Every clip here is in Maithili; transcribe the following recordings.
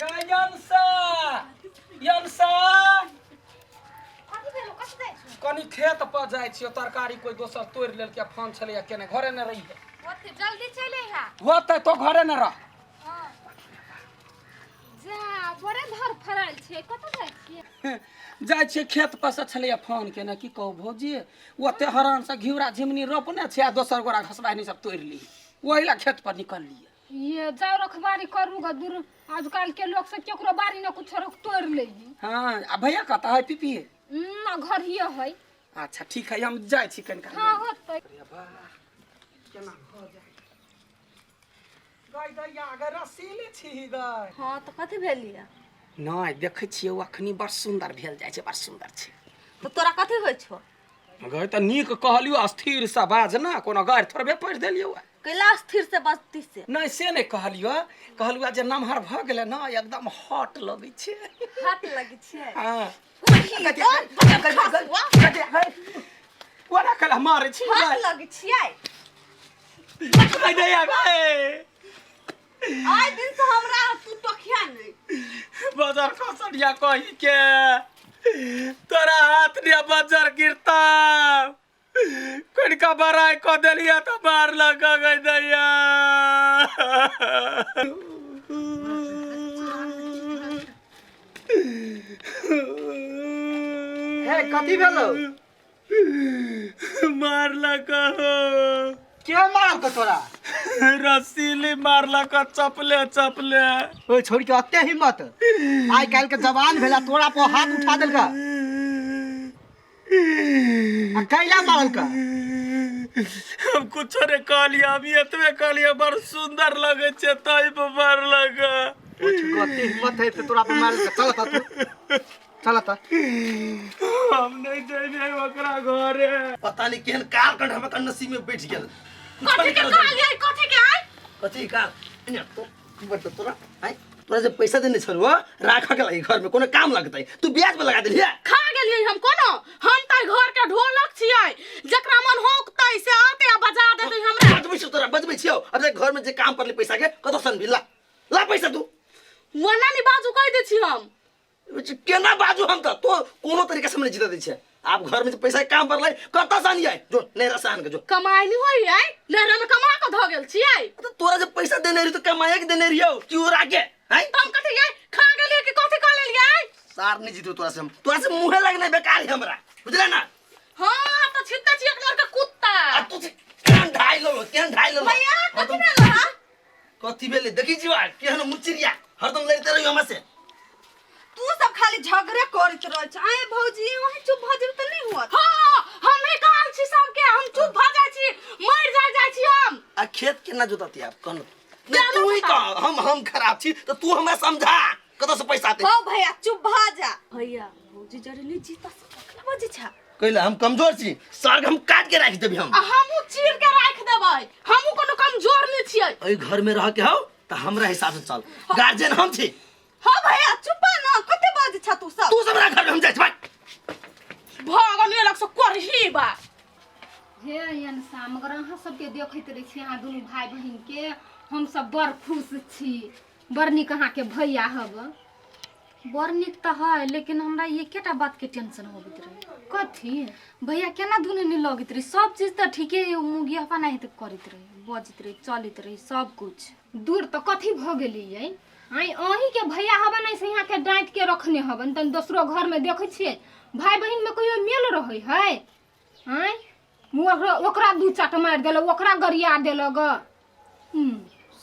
गयनसा यनसा कथी भेलो कथी जाइ छौ कनी खेत पर जाइ छियो तरकारी कोई दोसर तोड़ि लेलकै फोन छलैया केने घरे ने रही ओते जल्दी चलि अइहा होतै तो घरे ने रह हँ जा बड़े धर फड़ल छियै कतऽ जाइ छियै जाइ छियै खेत पर से छलैया फोन केने की कहू भौजी ओते हरान से घिउरा झिमनी रोपने छै आ दोसर गोरा घसबानी सब तोड़ि ली ओहि ला खेत पर निकललियै ये जाओ रखबारी करू ग दूर आजकल के लोग सब केकरो बारी न कुछ रोक तोड़ ले हाँ आ भैया कतऽ है पीपी ना घर ही है अच्छा ठीक है हम जाइ छी कनिका हाँ होतै अरे बा केना भऽ जाइ गय गैया गे रसीले छी गय हाँ तऽ कथी भेलियै नहि देखै छियै ओ अखनी बड़ सुन्दर भेल जाइ छै बड़ सुन्दर छै तऽ तोरा कथी होइ छौ गय तऽ नीक कहलियौ स्थिरसँ बाज ने कोनो गारि थोड़बे पढ़ि देलियौ कैला स्थिर से बजती से नहि से नहि कहलियौ कहलियौ जे नमहर भऽ गेलै ने एकदम हॉट लगै छै हाथ लगै छै हँ ओना कला मारै छी हाथ लगै छियै गय दैया गय आइ दिन से हमरा तू टोकिया नहि बजर खसड़िया कही के तोरा हाथ ने बजर गिरता कनिका बड़ाई कऽ देलियै तऽ मार लग गई दैया हे कथी भेलो मारलक हो के मारलक तोरा रसीली मारलक चपले चपले ओइ छोड़ के अते हिम्मत आइ काल्हि के जवान भेला तोरा पर हाथ उठा देलका आ कैला मारलका हम कुछो ने कहलियै हम एतबे कहलियै बड़ सुन्दर लगै छै ताहि पर मारलक ओइ छोड़ के अते हिम्मत है तऽ तोरा पर मारलका चल त तू चल त हम नहि जेबै ओकरा घरे पता नहीं केहन काल कंठ हमरा नसीब में बैठ गेल कथी के काल यै कथी के आइ कथी काल एने तो की बता तोरा आइ तोरा जे पैसा देने छलौ राख के लागि घर में कोनो काम लगतै तू ब्याज में लगा देलियै खा गेलियै हम कोनो हम तऽ घर के ढोलक छियै जकरा मन होकतै से आते आ बजा देतै हमरा बजबै छियौ तोरा बजबै छियौ अब जे घर में जे काम पड़लै पैसा के कतौ सन भी ला ला पैसा तू ओना नहि बाजू कहि दै छी हम केना बाजू हम तऽ तो कोनो तरीका से हम नहीं जीता दै छै आब घर में जे पैसा के काम पड़लै कतऽ से आनियै जो नैहरा से आन के जो कमाइ नहि होइ है नैहरा में कमा कऽ धऽ गेल छियै तऽ तोरा जे पैसा देने रही तो कमाए के देने रहियौ कि उड़ा के हैं तऽ हम कथी यै खा गेलियै कि कथी कऽ लेलियै सार नहीं जीतो तोरा से हम तोरा से मुँहे लगने बेकार है हमरा बुझले ना हाँ तऽ छित्ते छी एक नंबर के कुत्ता आ तू से केहन ढाई लेलो केहन ढाई लेलो भैया कथी भेल हा कथी भेलै देखी जीवा केहन मुचिरिया हरदम लड़ते रहियो हमरा से तू सब खाली झगड़े करैत रहै छ आए भौजी वहीं चुप भऽ जेबै तऽ नहि होत हाँ हम नहि कहल छी सबके हम चुप भऽ जाइ छी मरि जाइ जाइ छी हम आ खेत केना जोतती आब कहन नहीं तू ही कह हम खराब छी तो तू हमरा समझा कतऽ से पैसा आते हो भैया चुप भऽ जा भैया भौजी जरे नहि जीता से कखन बजै छ कैला हम कमजोर छी साग हम काट के राखि देबी हम आ हमहूँ चीर के राखि देबै हमहूँ कोनो कमजोर नहि छियै एहि घर में रह के हौ तऽ हमरा हिसाब से चल गार्जियन हम छी हो भैया चुप न कते बाजै छ तू सब तू सब हमरा घर में हम जाइ छी भाग भगवान अलग से करही बा हे अनसा मगर अहाँ सबके देखैत रहै छी अहाँ दुनू भाय बहिनके हमसब बड़ खुश छी बड़ नीक अहाँके भैया हब बड़ नीक तऽ है लेकिन हमरा एकेटा बातके टेंशन होबैत रहे कथी भैया केना दुनू नहि लगैत रहे सब चीज तऽ ठीके मुगियापा नहि तऽ करैत रहे बजैत रहे चलैत रहे सब कुछ दूर तऽ कथी भऽ गेलियै आँय अहीँके भैया हबन ऐसे अहाँके डाँटिके रखने हबन तहन दोसरो घरमे देखै छियै भाय बहिनमे कहियो मेल रहै है आँय ओकरा ओकरा दू चाट मारि देलक ओकरा गरिया देलक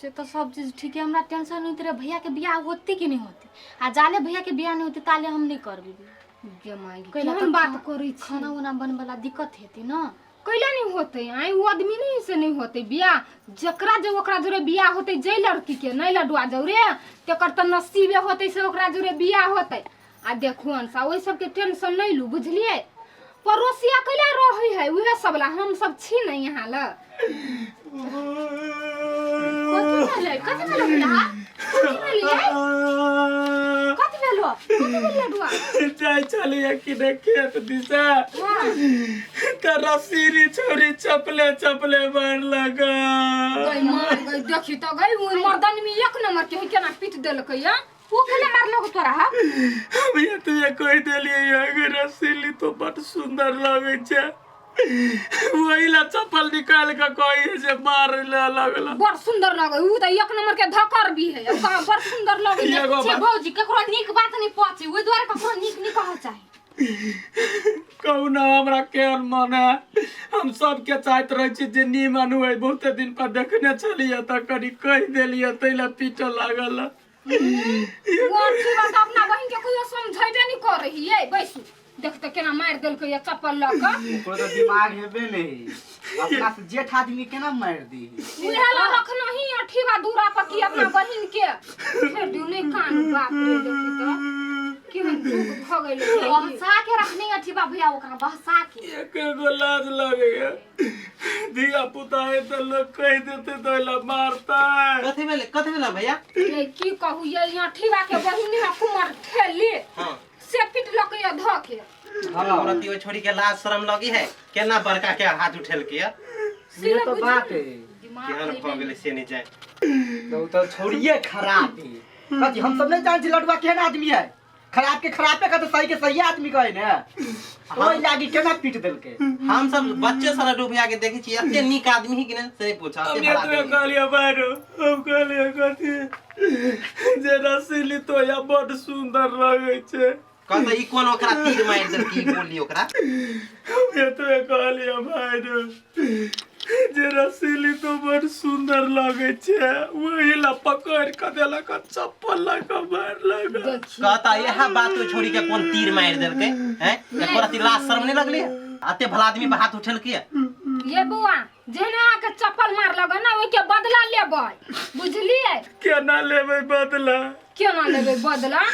से तऽ सब चीज ठीक है हमरा टेंशन होइत रहे भैयाके बियाह होते कि नहि होते आ जाले भैयाके बियाह नहि होते ताले हम नहि करबै बियाह। गे माय गे, कैला केहन तऽ बात करै छी खाना उना बनबैला दिक्कत हेतै ने कैला नहीं होते आइ ओ आदमी नहीं से नहीं होते बियाह जकरा जे ओकरा जोरे बियाह होते जे लड़की के नहीं लडुआ जौरे तेकर तऽ नसीबे होते से ओकरा जोरे बियाह होते आ देखू अनसा ओहि सबके टेंशन नहीं लू बुझलिए पड़ोसिया कैला रहै है उहे सब ला हम सब छी नहीं यहाँ ल कथी भेलै कथी भेलै भैया कथी भेलै कथी भेलो कथी भेल लडुआ जाइ छलियै कि ने खेत दिशा तऽ रसीरी छौरी चपले चपले मारलक गई मार गई देखी तो गई उ मर्दन में एक नंबर के है केना पीट देलकै या ऊ केले मारलो तोरा हा? हम ये तो ये कहि देलियै अगर रसीली तो बड सुंदर लगै छै, वही ला चप्पल निकाल के कही जे मार ले लगल। बड़ सुंदर लगे ऊ त एक नंबर के धकर भी है, ओकरा बड़ सुंदर लगे। एगो छे बात भौजी ककरो नीक बात नहीं पचे, ओहि दुआरे ककरो नीक नहीं कहऽ चाही। कहू ना हमरा केहन मन है, हम सबके चाहत रहै छी जे नीमन हुए। बहुते दिन पर देखने छलियै तऽ कनि कहि देलियै ताहि ला पीटऽ लागल। वो अच्छी बात अपना बहिन के कहियो समझेबे नहीं कर रही है। बैसू देख त केना मारि देलकै ये चप्पल लऽ कऽ। ओकरो तऽ दिमाग हेबे नहीं, अपना से जेठ आदमी केना मारि दी? उहे ला रखना ही अठीवा दूरा पर की अपना बहिन के फेर दिउ नहीं कान। बाप रे, देखी त केहन दुख भऽ गेलै। बहसा के रखने अठीबा भैया ओकरा बहसा के। एक एगो लाज लगैया, धिया पुता है तऽ लोग कहि देते तऽ ओहि ला मारतै। कथी भेलै, कथी भेलै भैया? ये की कहू, ये अठीवा के बहिन है कुमार ठेली हाँ से पिटलक ये धऽ के। औरत यो छोड़ी के लाज शरम लगी है, केना बड़का के हाथ उठेलकै है? ये तो बात है। केहन भऽ गेलै से नहीं जाए। तो उ तो छोड़िए खराब है। कथी हम सब नहीं जान छी लडुआ केहन आदमी है? खराब के खराबे कहते, सही के सही आदमी कहे ने, ओहि लागी केना पीट देलकै। हम सब बच्चे से लड्डू भैया के देखे छी, एते नीक आदमी ही कि नहीं से नहीं पूछा। हम एते भला एतबे आदमी। कहलियै बारो, हम कहलियै कथी जे रसीली तो या बड सुंदर लगै छै। कहता ई कोन ओकरा तीर मारि देलकै, ई बोली ओकरा। हम एतबे कहलियै भाइरो जे रसीली तो बड सुंदर लगै छै, वही ला पकड़ के देलक चप्पल लऽ के मारलक। देखी कहता यह बात तो छोड़ी के कोन तीर मारि देलकै हैं, एको रति लाज शरम नहीं लगली? एते भला आदमी पर हाथ उठेलकै है? ये बौआ जेना अहाँके चप्पल मारलक ने ओहिके बदला लेबै, बुझलियै? केना लेबै बदला? केना लेबै बदला?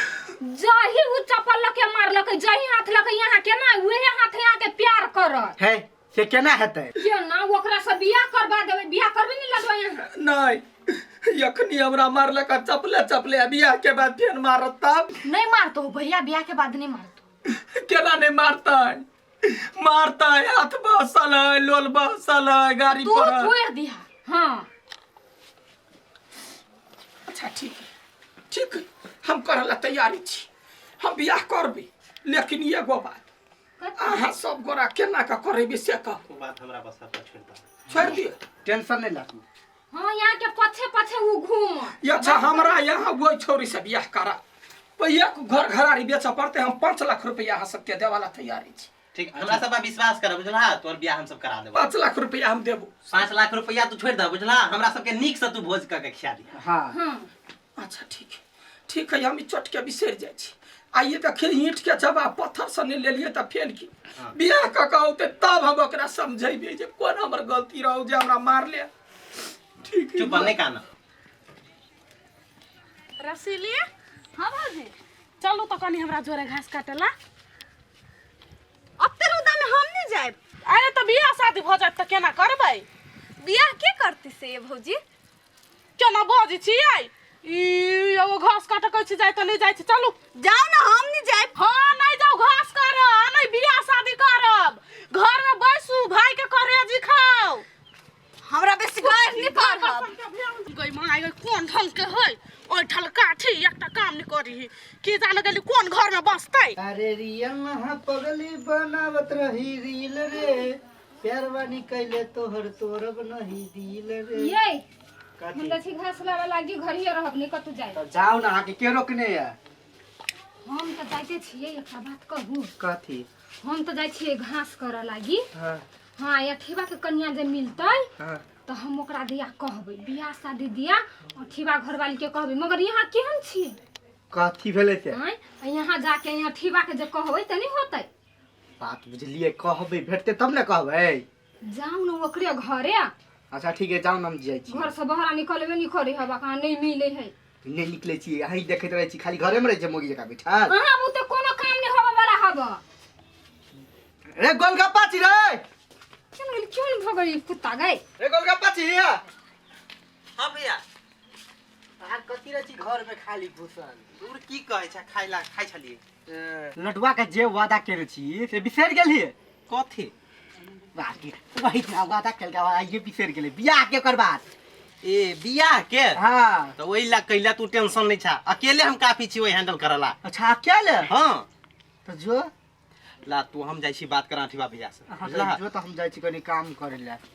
जही उ चप्पल लके मारलक, जही हाथ लके यहाँ के ना उहे हाथ यहाँ के प्यार करत है से केना हेतै? केना ओकरा से बियाह करवा देबै? बियाह करबै ने लगबै यहाँ? नहीं, अखनी हमरा मारलक चपले चपले, आ बियाह के बाद फेर मारत तब? नहीं मारतो भैया, बियाह के बाद नहीं मारतो। केना नहीं मारतै? मारतै, हाथ बहसल है, लोल बहसल है, गाड़ी तू पर। तोड़ दिहा। हाँ अच्छा ठीक है, ठीक है, हम करे ला तैयारी छी, हम बियाह करबै, लेकिन एगो बात, अहाँ सब गोरा केना के करेबै से कहू। ओ बात हमरा बस पर छोड़ दे। छोड़ि दियौ। टेंशन नहीं लागी। हाँ यहाँ के पछे पछे उ घूम। अच्छा हमरा यहाँ वही छोरी से बियाह करा, एक घर घरारी बेचऽ पड़तै, हम 5 लाख रुपया अहाँ सबके देवाला तैयारी छी। ठीक, हमरा सब पर विश्वास कर बुझला, तोर बियाह हम सब करा देबो। 5 लाख रुपया हम देबो। 5 लाख रुपया तू छोड़ दे बुझला, हमरा सबके नीक से तू भोज क के खिया दी। हाँ हाँ अच्छा ठीक है, ठीक है, हम ई चोट के बिसरि जाइ छी। आइए देखिए ईंट के जवाब पत्थर से नहीं लेलिए तऽ फेर की बियाह कऽ के औतै तब हम ओकरा समझेबै जे कोन हमर गलती रहौ जे हमरा मारले। ठीक है। चुप नहीं काना। रसीली। हाँ भौजी। चलू तो कनी हमरा जोरे घास काटेला। अते रौदा में हम नहीं जाएब। अरे तो बियाह शादी भ जात त केना करबै? बियाह के करती से भौजी? केना बजै छियै? ई एगो घास काटे कहै छी जाय त नहीं जाय छी। चलू जाओ ना, हम नहीं जाएब। हाँ नहीं जाओ घास काटे, नहीं बियाह शादी करब, घर में बैसू, भाई के करेजी खाओ। हमरा बेसी गैर नहीं पढ़ब। गई माँ आई गई कोन ढंग के है ओइ ठल काठी एकटा काम नहीं करी, की जाने गेली कोन घर में बसतै। अरे रियल नहा पगली बनावत रही रील रे, प्यारवानी कैले तोहर तोरब नहीं दिल रे। ये कथी? हम तऽ छी घास लाबऽ लागी, घरिये रहब नहीं कतौ जाय। तो जाओ ना, अहाँके के रोकने है? हम तऽ जाइते छियै, एकटा बात कहू? कथी? हम तऽ जाइ छियै घास करऽ लागी। हाँ हाँ अठीबा के कन्या जे मिलतै हाँ तऽ हम ओकरा दिया कहबै बियाह शादी दिया अठीबा घरवाली के कहबै। मगर यहाँ केहन छियै? कथी भेलै से? आँय, यहाँ जाके यहाँ अठीबा के जे कहबै तऽ नहि होतै। बात बुझलियै, कहबै भेटतै तब ने कहबै। जाउ ने ओकरे घरे। अच्छा ठीक है, जाउ ने, हम जाइ छी। घर से बाहर निकलबे नहीं करे हवा, कहाँ नहीं मिले है। नहि निकलै छी, अहीं देखैत रहै छी, खाली घरेमे रहै छै मोगी जकाँ बैठल। अहाँ बुते कोनो काम नहीं होबे वाला हवा। रे गोलगप्पा छी रे। क्यों गेल, क्यों नहीं भगल ई कुत्ता गई? रे गोलगप्पा छी हिया। हाँ भैया। अहाँ कथी रहै छी घर में खाली घुसल? दूर की कहै छै, खाइ ला खाइ छलियै। लडुआ के जे वादा केने छी से बिसरि गेलियै? कथी? बाकी वही ना वादा केलकै, आइए बिसरि गेलै बियाह के ओकर बाद। ए बियाह के? हाँ। तो ओहि ला कैला तू टेंशन नहीं छा, अकेले हम काफी छी ओहि हैंडल करला। अच्छा अकेले? हाँ। तो जो ला तू हम जाइ छी बात करा अठिबा भैया से। हाँ, बुझलह? जो तो हम जाइ छी कनी काम करे ला।